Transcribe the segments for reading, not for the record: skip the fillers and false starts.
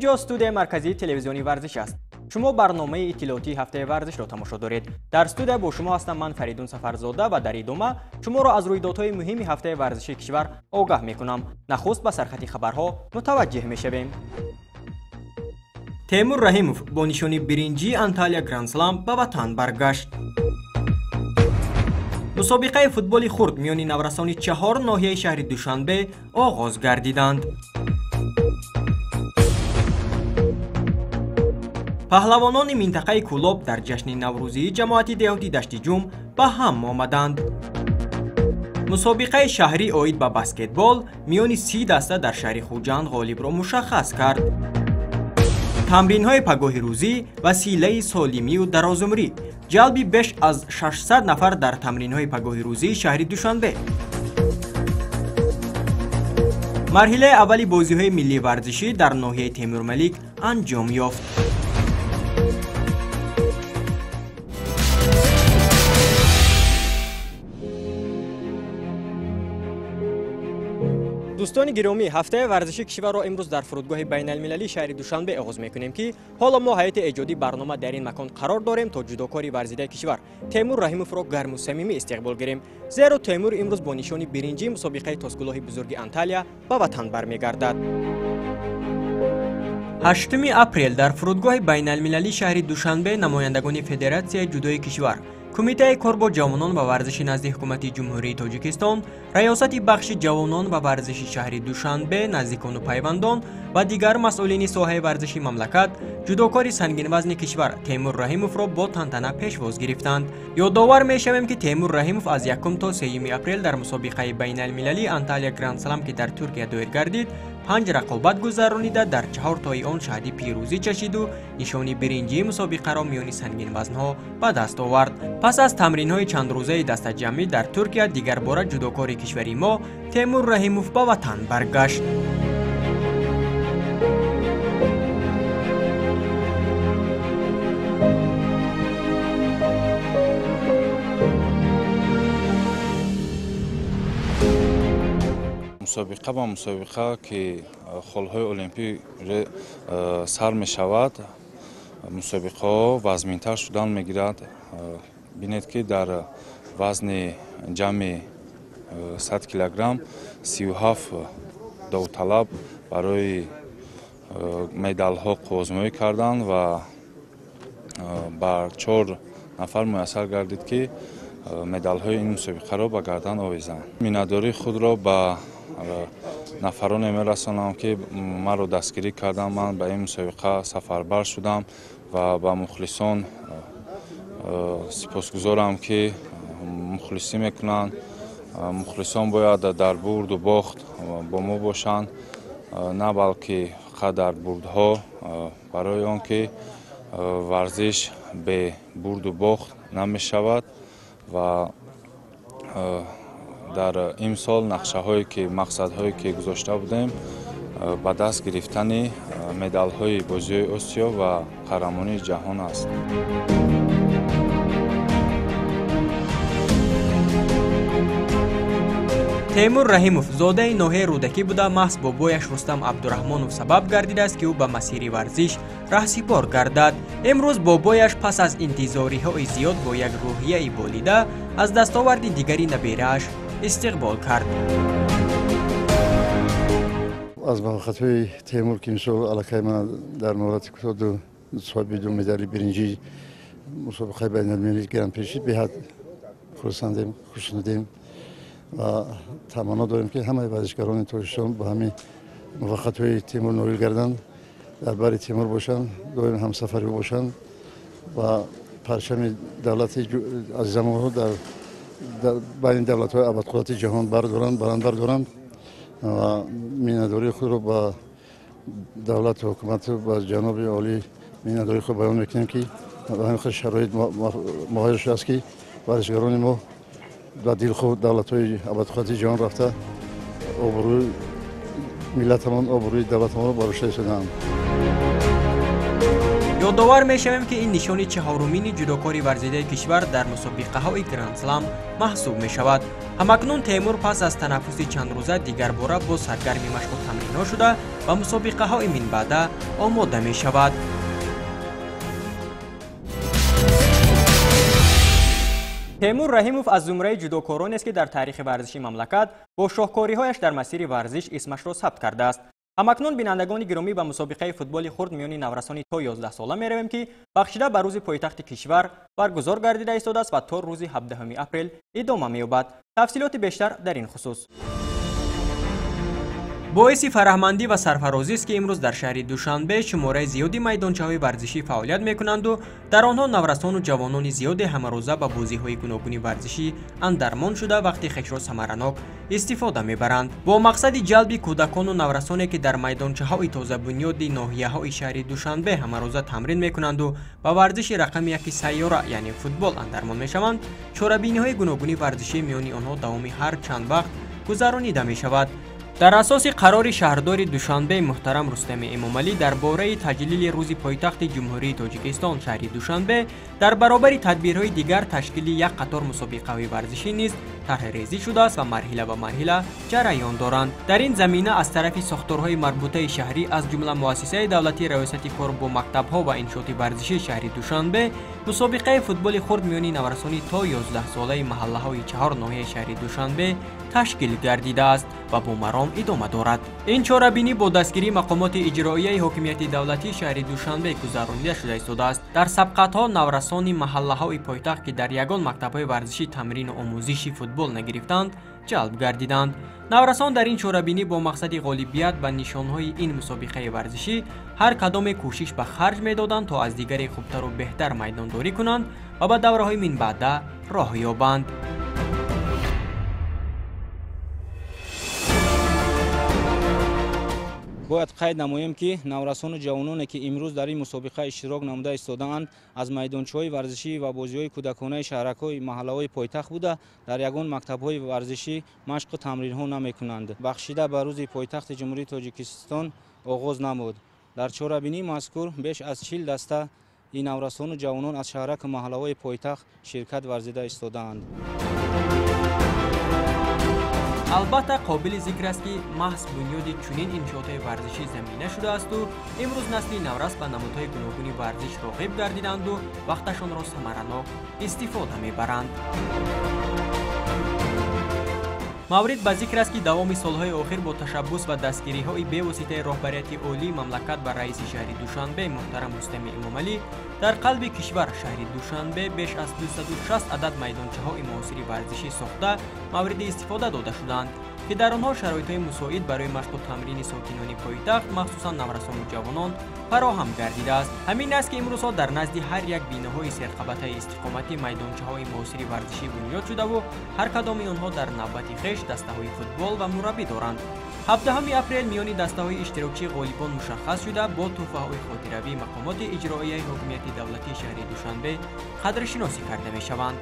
Инҷо студияи марказии телевизиони варзиш аст. Шумо барномаи иттилоотии ҳафтаи варзишро тамошо доред. Дар студия бо шумо ҳастам ман Фаридун Сафарзода ва дар идома шуморо аз рӯйдодҳои муҳими ҳафтаи варзиши кишвар огаҳ мекунам. Нахуст ба сархати хабарҳо мутаваҷҷеҳ мешавем. Темур Раҳимов бо нишони биринҷии Анталия Гранд-Слам ба ватан баргашт. Мусобиқаи футболи хурд миёни наврасони 4 ноҳияи шаҳри Душанбе оғоз гардиданд. Паҳлавонони минтақаи Кӯлоб дар ҷашни наврӯзии ҷамоати деҳоти Даштиҷум ба ҳам омаданд. Мусобиқаи шаҳрӣ оид ба баскетбол миёни 30 даста дар шаҳри Хуҷанд ғолибро мушаххас кард. Тамринҳои пагоҳи рӯзӣ василаи солимию дарозумрӣ. Ҷалби беш аз 600 нафар дар тамринҳои пагоҳи рӯзии шаҳри Душанбе. Марҳилаи аввали бозиҳои миллии варзишӣ дар ноҳияи Темурмалик анҷом ёфт. Дӯстони гиромӣ, ҳафтаи варзиши кишварро имрӯз дар фурудгоҳи байналмилалии шаҳри Душанбе оғоз мекунем, ки ҳоло мо ҳайати эҷодии барнома дар ин макон қарор дорем то ҷудокори варзидаи кишвар Темур Раҳимовро гарму самимӣ истиқбол гирем. Зеро Темур имрӯз бо нишони биринҷии мусобиқаи тоскулоҳи бузурги Анталия ба ватан бармегардад. 8 апрел дар фурудгоҳи байналмилалии шаҳри Душанбе намояндагони Федератсияи ҷудои кишвар, Кумитаи кор бо ҷавонон ва варзиши назди ҳукумати Ҷумҳурии Тоҷикистон, Раёсати бахши ҷавонон ва варзиши шаҳри Душанбе, наздикону пайвандон ва дигар масъулини соҳаи варзиши мамлакат ҷудокори сангинвазни кишвар Темур Раҳимовро бо тантана пешвоз гирифтанд. Ёдовар мешавем, ки Темур Раҳимов аз 1 то 3 апрел дар мусобиқаи байналмилалии Анталия Гранд-Слам, ки дар Туркия доир гардид, 5 рақобат гузаронида дар 4 тои он шаҳди пирӯзӣ чашиду нишони биринҷии мусобиқаро миёни сангинвазнҳо ба даст овард. Пас аз тамринҳои чандрӯзаи дастаҷамъӣ дар Туркия дигарбора ҷудокори кишвари мо Темур Раҳимов ба ватан баргашт. Мусобиқа ба мусобиқа, ки холҳои олимпӣ сар мешавад, мусобиқаҳо вазминтар шудан мегирад. Бинед, ки дар вазни ҷамъи 100 килограмм 37 довталаб барои медалҳо қуввозмоӣ карданд ва ба 4 нафар муяссар гардид, ки медалҳои ин мусобиқаро ба гардан овезанд. Миннатдории худро ба нафароне мерасонам, ки маро дастгирӣ карданд. Ман ба ин мусобиқа сафарбар шудам ва ба мухлисон сипосгузорам, ки мухлисӣ мекунанд. Мухлисон бояд дар бурду бохт бо мо бошанд, на балки фақат дар бурдҳо, барои он ки варзиш бе бурду бохт намешавад. Ва дар имсол нақшаҳое ки мақсадҳое ки гузошта будем, ба даст гирифтани медалҳои бозиҳои Осиё ва қаҳрамонии ҷаҳон аст. Темур Раҳимов зодаи ноҳияи Рӯдакӣ буда, маҳз бобояш Рустам Абдураҳмонов сабаб гардидааст, ки ӯ ба масири варзиш раҳсипор гардад. Имрӯз бобояш пас аз интизориҳои зиёд бо як рӯҳияи болида аз дастоварди дигари наберааш истиқбол кард. Аз муваффақиятҳои Темур, ки имсол аллакай ман дар муҳлати кӯтоҳ соҳиби 2 медали биринҷии мусобиқаи байналмилалии гран-при шуд, беҳад хурсандем, хушнудем ва таманно дорем, ки ҳамаи варзишгарони Тоҷикистон ба ҳамин муваффақиятҳои Темур ноил гарданд, дар бари Темур бошанд, доим ҳамсафари ӯ бошанд ва парчами давлати азизамонро дар байни давлатҳои абадқудрати ҷаҳон бардоранд, баланд бардоранд ва миннатдории худро ба давлату ҳукумату ба ҷаноби олӣ миннатдории худ баён мекунем, ки ба ҳамин хел шароит муҳайё шудааст, ки варзишгарони мо ба дилхоҳ давлатҳои абадқудрати ҷаҳон рафта обрӯи миллатамон, обрӯи давлатамонро бардошта истодаанд. Ёдовар мешавем, ки ин нишони чаҳорумини ҷудокори варзидаи кишвар дар мусобиқаҳои Гранд-слам маҳсуб мешавад. Ҳамакнун Темур пас аз танаффуси чандрӯза дигарбора боз саргарми машқу тамринҳо шуда ба мусобиқаҳои минбаъда омода мешавад. Темур Раҳимов аз зумраи ҷудокоронест, ки дар таърихи варзиши мамлакат бо шоҳкориҳояш дар масири варзиш исмашро сабт кардааст. Ҳамакнун, бинандагони гиромӣ, ба мусобиқаи футболи хурд миёни наврасони то 11 сола меравем, ки бахшида ба рӯзи пойтахти кишвар баргузор гардида истодааст ва то рӯзи 17 апрел идома меёбад. Тафсилоти бештар дар ин хусус. Боиси фараҳмандӣ ва сарфарозист, ки имрӯз дар шаҳри Душанбе шумораи зиёди майдончаҳои варзишӣ фаъолият мекунанду дар онҳо наврасону ҷавонони зиёде ҳамарӯза ба бозиҳои гуногуни варзишӣ андармон шуда вақти хешро самаранок истифода мебаранд. Бо мақсади ҷалби кӯдакону наврасоне, ки дар майдончаҳои тозабунёди ноҳияҳои шаҳри Душанбе ҳамарӯза тамрин мекунанду ба варзиши рақами яки сайёра, яъне футбол, андармон мешаванд, чорабиниҳои гуногуни варзишӣ миёни онҳо давоми ҳар чанд вақт гузаронида мешавад. Дар асоси қарори шаҳрдори Душанбе муҳтарам Рустами Эмомалӣ дар бораи таҷлили рӯзи пойтахти Ҷумҳурии Тоҷикистон шаҳри Душанбе, дар баробари тадбирҳои дигар ташкили як қатор мусобиқаҳои варзишӣ низ тарҳрезӣ шудааст ва марҳила ба марҳила ҷараён доранд. Дар ин замина аз тарафи сохторҳои марбутаи шаҳрӣ, аз ҷумла муассисаи давлатии раёсати кор бо мактабҳо ва иншооти варзишии шаҳри Душанбе, мусобиқаи футболи хурд миёни наврасони то 11 солаи маҳаллаҳои чаҳор ноҳияи шаҳри Душанбе ташкил гардидааст ва бо маром идома дорад. Ин чорабинӣ бо дастгирии мақомоти иҷроияи ҳокимияти давлатии шаҳри Душанбе гузаронида шуда истодааст. Дар сабқатҳо наврасони маҳаллаҳои пойтахт, ки дар ягон мактабҳои варзишӣ тамрину омӯзиши футбол нагирифтанд, ҷалб гардиданд. Наврасон дар ин чорабинӣ бо мақсади ғолибият ба нишонҳои ин мусобиқаи варзишӣ ҳар кадоме кӯшиш ба харҷ медоданд, то аз дигаре хубтару беҳтар майдондорӣ кунанд ва ба давраҳои минбаъда роҳ ёбанд. Бояд қайд намоем, ки наврасону ҷавононе, ки имрӯз дар ин мусобиқа иштирок намуда истодаанд, аз майдончаҳои варзишӣ ва бозиҳои кӯдаконаи шаҳракҳои маҳаллаҳои пойтахт буда, дар ягон мактабҳои варзишӣ машқу тамринҳо намекунанд. Бахшида ба рӯзи пойтахти Ҷумҳурии Тоҷикистон оғоз намуд. Дар чорабинии мазкур беш аз 40 даста ин наврасону ҷавонон аз шаҳраку маҳаллаҳои пойтахт ширкат варзида истодаанд. Албатта, қобили зикр аст, ки маҳз бунёди чунин иншоотҳои варзишӣ замина шудаасту имрӯз насли наврас ба намудҳои гуногуни варзиш роғиб гардиданду вақташонро самаранок истифода мебаранд. Маврид ба зикр аст, ки давоми солҳои охир бо ташаббус ва дастгириҳои бевоситаи роҳбарияти олии мамлакат ва раиси шаҳри Душанбе муҳтарам Рустами Эмомалӣ дар қалби кишвар шаҳри Душанбе беш аз 260 адад майдончаҳои муосири варзишӣ сохта мавриди истифода дода шуданд, ки дар онҳо шароитҳои мусоид барои машқу тамрини сокинони пойтахт, махсусан наврасону ҷавонон, фароҳам гардидааст. Ҳамин аст, ки имрӯзҳо дар назди ҳар як биноҳои серқабатаи истиқоматӣ майдончаҳои муосири варзишӣ бунёд шудаву ҳар кадоми онҳо дар навбати хеш дастаҳои футбол ва мураббӣ доранд. 17 апрел миёни дастаҳои иштирокчии ғолибон мушаххас шуда бо тӯҳфаҳои хотиравӣ мақомоти иҷроияи ҳокимияти давлатии шаҳри Душанбе қадршиносӣ карда мешаванд.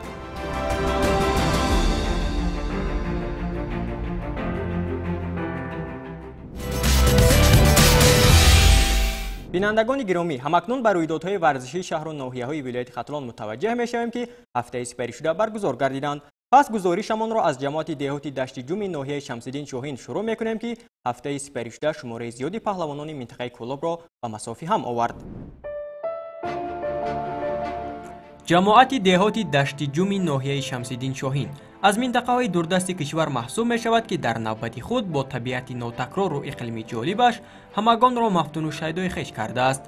Бинандагони гиромӣ, ҳамакнун ба рӯйдодҳои варзишии шаҳру ноҳияҳои вилояти Хатлон мутаваҷҷеҳ мешавем, ки ҳафтаи сипаришуда баргузор гардиданд. Пас гузоришамонро аз ҷамоати деҳоти Дашти Ҷуми ноҳияи Шамсиддин Шоҳин шурӯъ мекунем, ки ҳафтаи сипаришуда шумораи зиёди паҳлавонони минтақаи Кӯлобро ба масофи ҳам овард. Ҷамоати деҳоти Дашти Ҷуми ноҳияи Шамсиддин Шоҳин аз минтақаҳои дурдасти кишвар маҳсуб мешавад, ки дар навбати худ бо табиати нотакрору иқлими ҷолибаш ҳамагонро мафтуну шайдои хеш кардааст.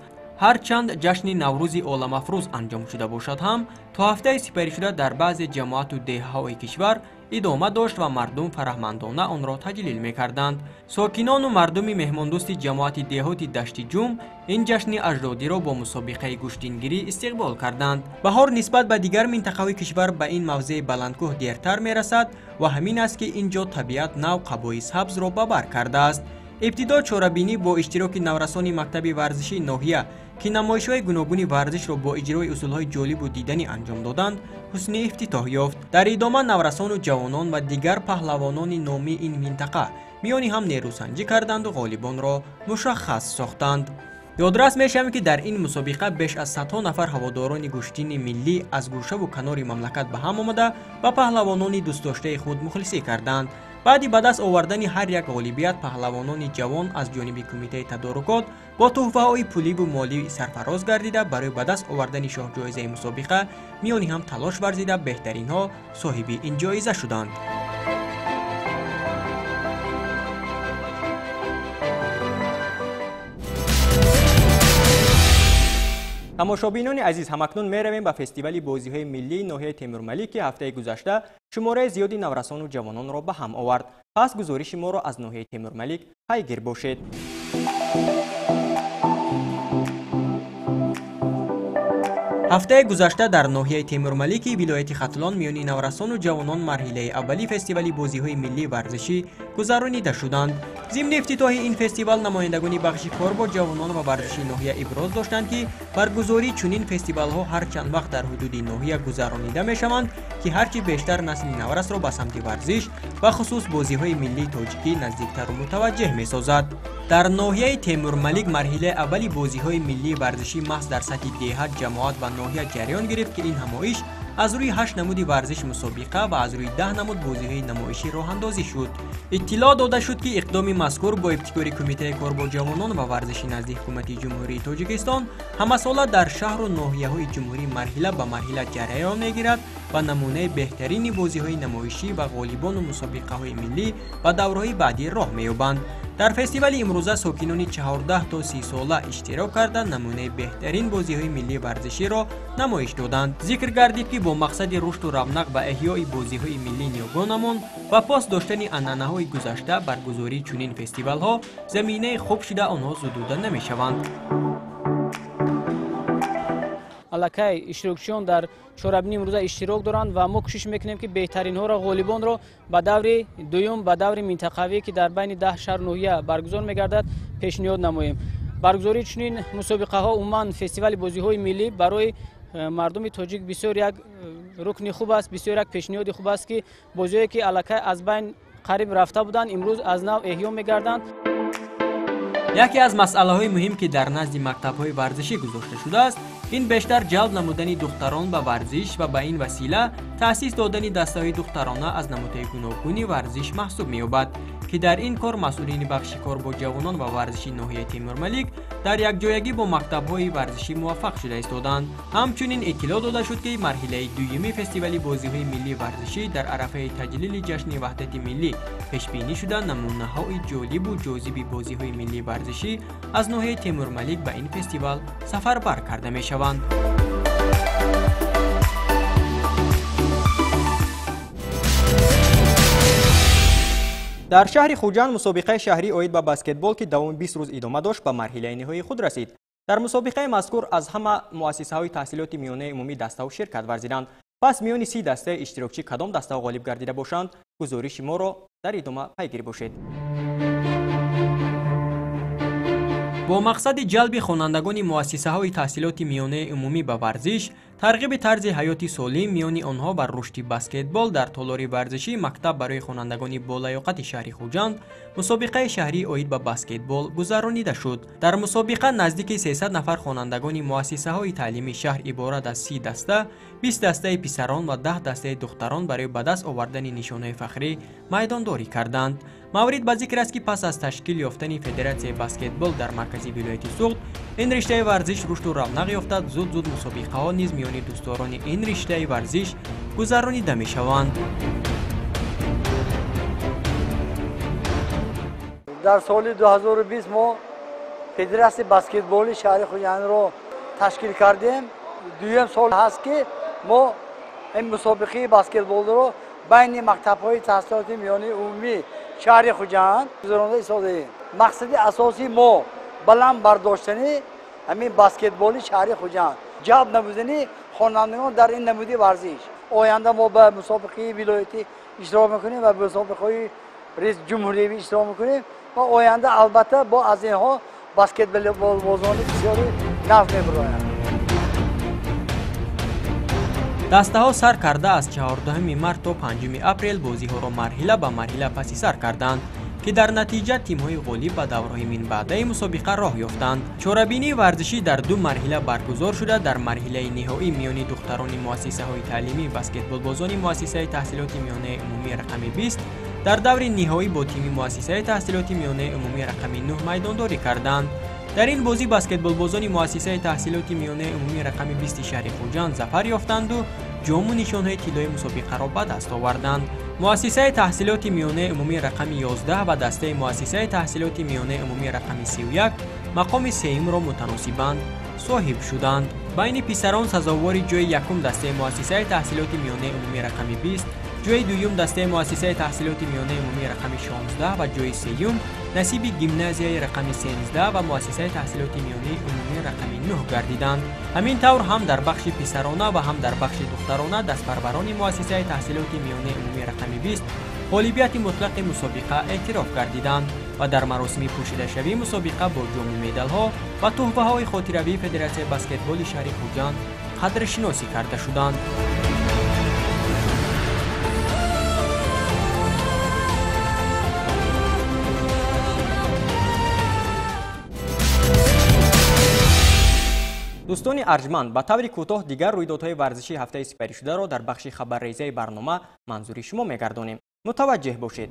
Ҳарчанд ҷашни Наврӯзи оламафрӯз анҷом шуда бошад ҳам, то ҳафтаи сипаришуда дар баъзе ҷамоату деҳаҳои кишвар идома дошт ва мардум фараҳмандона онро таҷлил мекарданд. Сокинону мардуми меҳмондӯсти ҷамоати деҳоти Дашти Ҷум ин ҷашни аҷдодиро бо мусобиқаи гӯштингирӣ истиқбол карданд. Баҳор нисбат ба дигар минтақаҳои кишвар ба ин мавзеи баландкӯҳ дертар мерасад ва ҳамин аст, ки ин ҷо табиат нав қабои сабзро ба бар кардааст. Ибтидо чорабинӣ бо иштироки наврасони мактаби варзишии ноҳия, ки намоишҳои гуногуни варзишро бо иҷрои усулҳои ҷолибу диданӣ анҷом доданд, ҳусни ифтитоҳ ёфт. Дар идома наврасону ҷавонон ва дигар паҳлавонони номии ин минтақа миёни ҳам нерӯсанҷӣ карданду ғолибонро мушаххас сохтанд. Ёдрас мешавем, ки дар ин мусобиқа беш аз садҳо нафар ҳаводорони гӯштини миллӣ аз гӯшаву канори мамлакат ба ҳам омада, ба паҳлавонони дӯстдоштаи худ мухлисӣ карданд. Баъди ба даст овардани ҳар як ғолибият, паҳлавонони ҷавон аз ҷониби кумитаи тадорукот бо тӯҳфаҳои пуливу молӣ сарфароз гардида, барои ба даст овардани шоҳҷоизаи мусобиқа миёни ҳам талош варзида, беҳтаринҳо соҳиби ин ҷоиза шуданд. Тамошобинони азиз, ҳамакнун меравем ба фестивали бозиҳои миллии ноҳияи Темурмалик, ки ҳафтаи гузашта шумораи зиёди наврасону ҷавононро ба ҳам овард. Пас гузориши моро аз ноҳияи Темурмалик пайгир бошед. Ҳафтаи гузашта дар ноҳияи Темурмалики вилояти Хатлон миёни наврасону ҷавонон марҳилаи аввали фестивали бозиҳои миллии варзишӣ гузаронида шуданд. Зимни ифтитоҳи ин фестивал намояндагони бахши кор бо ҷавонон ва варзиши ноҳия иброз доштанд, ки баргузории чунин фестивалҳо ҳар чанд вақт дар ҳудуди ноҳия гузаронида мешаванд, ки ҳарчи бештар насли наврасро ба самти варзиш, бахусус бозиҳои миллии тоҷикӣ, наздиктару мутаваҷҷеҳ месозад. Дар ноҳияи Темурмалик марҳилаи аввали бозиҳои миллии варзишӣ маҳз дар сатҳи деҳат, ҷамоат ва ноҳия ҷараён гирифт, ки ин ҳамоиш аз рӯи 8 намуди варзиш мусобиқа ва аз рӯи 10 намуд бозиҳои намоишӣ роҳандозӣ шуд. Иттилоъ дода шуд, ки иқдоми мазкур бо ибтикори Кумитаи кор бо ҷавонон ва варзиши назди ҳукумати Ҷумҳурии Тоҷикистон ҳамасола дар шаҳру ноҳияҳои ҷумҳурӣ марҳила ба марҳила ҷараён мегирад ва намунаи беҳтарини бозиҳои намоишӣ ва ғолибону мусобиқаҳои миллӣ ба даврҳои баъдӣ роҳ меёбанд. Дар фестивали имрӯза сокинони 14 то 30 сола иштирок карда, намунаи беҳтарин бозиҳои миллии варзиширо намоиш доданд. Зикр гардид, ки бо мақсади рушду равнақ ва эҳёи бозиҳои миллии ниёгонамон ва пос доштани анъанаҳои гузашта, баргузории чунин фестивалҳо заминаи хуб шуда, онҳо зудуда намешаванд. Аллакай иштирокчиён дар чорабинии имрӯза иштирок доранд ва мо кӯшиш мекунем, ки беҳтаринҳоро, ғолибонро ба даври дуюм, ба даври минтақавӣ, ки дар байни 10 шаҳр ноҳия баргузор мегардад, пешниҳод намоем. Баргузории чунин мусобиқаҳо, умуман фестивали бозиҳои миллӣ барои мардуми тоҷик бисёр як рукни хуб аст, бисёр як пешниҳоди хуб аст, ки бозиҳое, ки аллакай аз байн қариб рафта буданд, имрӯз аз нав эҳё мегарданд. Яке аз масъалаҳои муҳим, ки дар назди мактабҳои варзишӣ гузошта шудааст, ин бештар ҷалб намудани духтарон ба варзиш ва ба ин васила таъсис додани дастаҳои духтарона аз намудҳои гуногуни варзиш маҳсуб меёбад, ки дар ин кор масъулини бахши кор бо ҷавонон ва варзиши ноҳияи Темурмалик дар якҷоягӣ бо мактабҳои варзишӣ муваффақ шуда истоданд. Ҳамчунин иттилоъ дода шуд, ки марҳилаи дуюми фестивали бозиҳои миллии варзишӣ дар арафаи таҷлили ҷашни ваҳдати миллӣ пешбинӣ шуда, намунаҳои ҷолибу ҷозиби бозиҳои миллии варзишӣ аз ноҳияи Темурмалик ба ин фестивал сафарбар карда мешаванд. Дар шаҳри Хуҷанд мусобиқаи шаҳрӣ оид ба баскетбол, ки давоми 20 рӯз идома дошт, ба марҳилаи ниҳоии худ расид. Дар мусобиқаи мазкур аз ҳама муассисаҳои таҳсилоти миёнаи умумӣ дастаҳо ширкат варзиданд. Пас миёни 30 дастаи иштирокчӣ кадом дастаҳо ғолиб гардида бошанд, гузориши моро дар идома пайгир бошед. Бо мақсади ҷалби хонандагони муассисаҳои таҳсилоти миёнаи умумӣ ба варзиш, тарғиби тарзи ҳаёти солим миёни онҳо ва рушди баскетбол дар толори варзишии мактаб барои хонандагони болаёқати шаҳри Хуҷанд мусобиқаи шаҳрӣ оид ба баскетбол гузаронида шуд. Дар мусобиқа наздики 300 нафар хонандагони муассисаҳои таълимии шаҳр иборат аз 30 даста, 20 дастаи писарон ва 10 дастаи духтарон барои ба даст овардани нишонаи фахрӣ майдондорӣ карданд. Маврид ба зикр аст, ки пас аз ташкил ёфтани федератсияи баскетбол дар маркази вилояти Суғд ин риштаи варзиш рушду равнақ ёфта, зуд-зуд мусобиқаҳо низ миёни дӯстдорони ин риштаи варзиш гузаронида мешаванд. Дар соли 2020 мо федератсияи баскетболи шаҳри Хуҷандро ташкил кардем. Дуюм сол ҳаст, ки мо ин мусобиқаи баскетболро байни мактабҳои таҳсилоти миёнаи умумии шаҳри Хуҷанд гузаронида истодаем. Мақсади асосии мо баланд бардоштани ҳамин баскетболи шаҳри Хуҷанд, ҷалб намудани хонандагон дар ин намуди варзиш. Оянда мо ба мусобиқаи вилоятӣ иштирок мекунем ва мусобиқаҳои ҷумҳуриявӣ иштирок мекунем ва оянда албатта бо аз инҳо баскетболбозони бисёри нав мебароянд. Дастаҳо сар карда аз 14 март то 5 апрел бозиҳоро марҳила ба марҳила паси сар карданд. ки дар натиҷа тимҳои ғолиб ба даврҳои минбаъдаи мусобиқа роҳ ёфтанд. Чорабинии варзишӣ дар ду марҳила баргузор шуда, дар марҳилаи ниҳоӣ миёни духтарони муассисаҳои таълимӣ баскетболбозони муассисаи таҳсилоти миёнаи умумӣ рақами 20 дар даври ниҳоӣ бо тими муассисаи таҳсилоти миёнаи умумӣ рақами 9 майдондорӣ карданд. Дар ин бозӣ баскетболбозони муассисаи таҳсилоти миёнаи умумӣ рақами 20 шаҳри Хуҷанд зафар ёфтанду ҷому нишонҳои тиллои мусобиқаро ба даст оварданд. Муассисаи таҳсилоти миёнаи умумӣ рақами 11 ва дастаи муассисаи таҳсилоти миёнаи умумӣ рақами 31 мақоми сеюмро мутаносибан соҳиб шуданд. Байни писарон сазовори ҷои якум дастаи муассисаи таҳсилоти миёнаи умумӣ рақами 20, ҷои дуюм дастаи муассисаи таҳсилоти миёнаи умумӣ рақами 16 ва ҷои сеюм насиби гимназияи рақами 13 ва муассисаи таҳсилоти миёнаи умумӣ рақами 9 гардиданд. Ҳамин тавр ҳам дар бахши писарона ва ҳам дар бахши духтарона дастпарварони муассисаи таҳсилоти миёнаи умумӣ рақами 20 ғолибияти мутлақи мусобиқа эътироф гардиданд ва дар маросими пӯшидашавии мусобиқа бо ҷому медалҳо ва туҳфаҳои хотиравии Федератсияи баскетболи шаҳри Хуҷанд қадршиносӣ карда шуданд. Дӯстони арҷманд, ба таври кӯтоҳ дигар рӯйдодҳои варзишии ҳафтаи сипаришударо дар бахши хабаррезаи барнома манзури шумо мегардонем. Мутаваҷҷеҳ бошед.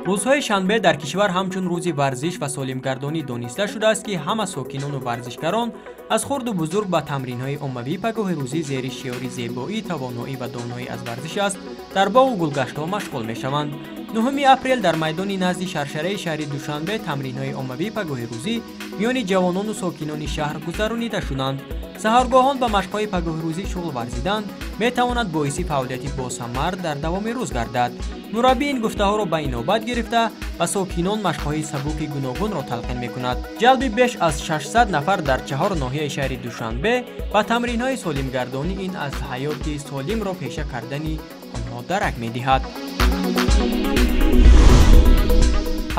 Рӯзҳои шанбе дар кишвар ҳамчун рӯзи варзиш ва солимгардонӣ дониста шудааст, ки ҳама сокинону варзишгарон аз хурду бузург ба тамринҳои оммавии пагоҳи рӯзӣ зери шиори зебоӣ, тавоноӣ ва доноӣ аз варзиш аст дар боғу гулгаштҳо машғул мешаванд. 9 апрел дар майдони назди шаршараи шаҳри Душанбе тамринҳои оммавии пагоҳи рӯзӣ миёни ҷавонону сокинони шаҳр гузаронида шуданд. Саҳаргоҳон ба машқҳои пагоҳирӯзӣ шуғл варзидан метавонад боиси фаъолияти босамар дар давоми рӯз гардад. Мураббӣ ин гуфтаҳоро ба инобат гирифта ба сокинон машқҳои сабуки гуногунро талқин мекунад. Ҷалби беш аз 600 нафар дар 4 ноҳияи шаҳри Душанбе ба тамринҳои солимгардонӣ ин аз ҳаёти солимро пеша кардани онҳо дарак медиҳад.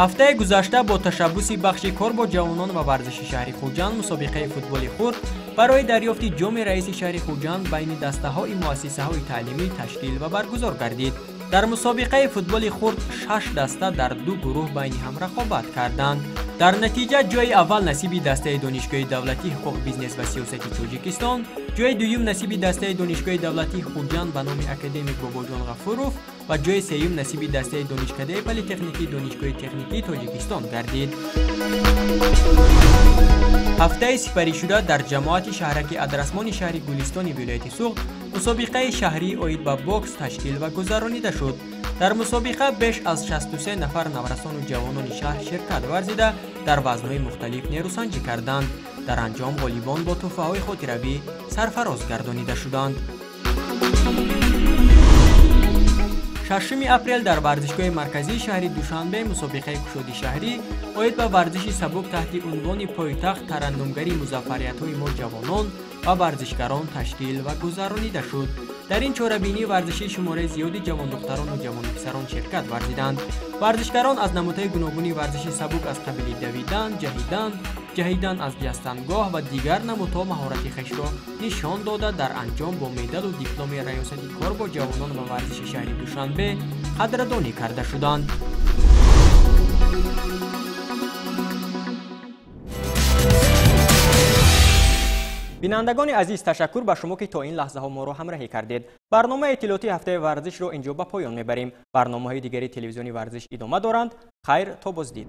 Ҳафтаи гузашта бо ташаббуси бахши кор бо ҷавонон ва варзиши шаҳри Хуҷанд мусобиқаи футболи хурд барои дарёфти ҷоми раиси шаҳри Хуҷанд байни дастаҳои муассисаҳои таълимӣ ташкил ва баргузор гардид. Дар мусобиқаи футболи хурд 6 даста дар ду гурӯҳ байни ҳам рақобат карданд. Дар натиҷа ҷои аввал насиби дастаи Донишгоҳи давлатии ҳуқуқ, бизнес ва сиёсати Тоҷикистон, ҷои дуюм насиби дастаи Донишгоҳи давлатии Хуҷанд ба номи академик Бобоҷон Ғафуров ва ҷои сеюм насиби дастаи Донишкадаи политехникии Донишгоҳи техникии Тоҷикистон гардид. Ҳафтаи сипаришуда дар ҷамоати шаҳраки Адрасмони шаҳри Гулистони вилояти Суғд мусобиқаи шаҳрӣ оид ба бокс ташкил ва гузаронида шуд. Дар мусобиқа беш аз 63 нафар наврасону ҷавонони шаҳр ширкат варзида дар вазнҳои мухталиф нерӯсанҷӣ карданд. Дар анҷом ғолибон бо туҳфаҳои хотиравӣ сарфароз гардонида шуданд. 6 апрел дар варзишгоҳи марказии шаҳри Душанбе мусобиқаи кушоди шаҳрӣ оид ба варзиши сабук таҳти унвони пойтахт тараннумгари музаффариятҳои мо ҷавонон ва варзишгарон ташкил ва гузаронида шуд. Дар ин чорабинии варзишӣ шумораи зиёди ҷавондухтарону ҷавонписарон ширкат варзиданд. Варзишгарон аз намудҳои гуногуни варзиши сабук аз қабили давидан, ҷаҳидан аз ҷастангоҳ ва дигар намудҳо маҳорати хешро нишон дода, дар анҷом бо медалу дипломи раёсати кор бо ҷавонон ва варзиши шаҳри Душанбе қадрдонӣ карда шуданд. Бинандагони азиз, ташаккур ба шумо, ки то ин лаҳзаҳо моро ҳамроҳӣ кардед. Барномаи иттилоотии ҳафтаи варзишро инҷо ба поён мебарем. Барномаҳои дигари телевизиони варзиш идома доранд. Хайр, то боздид.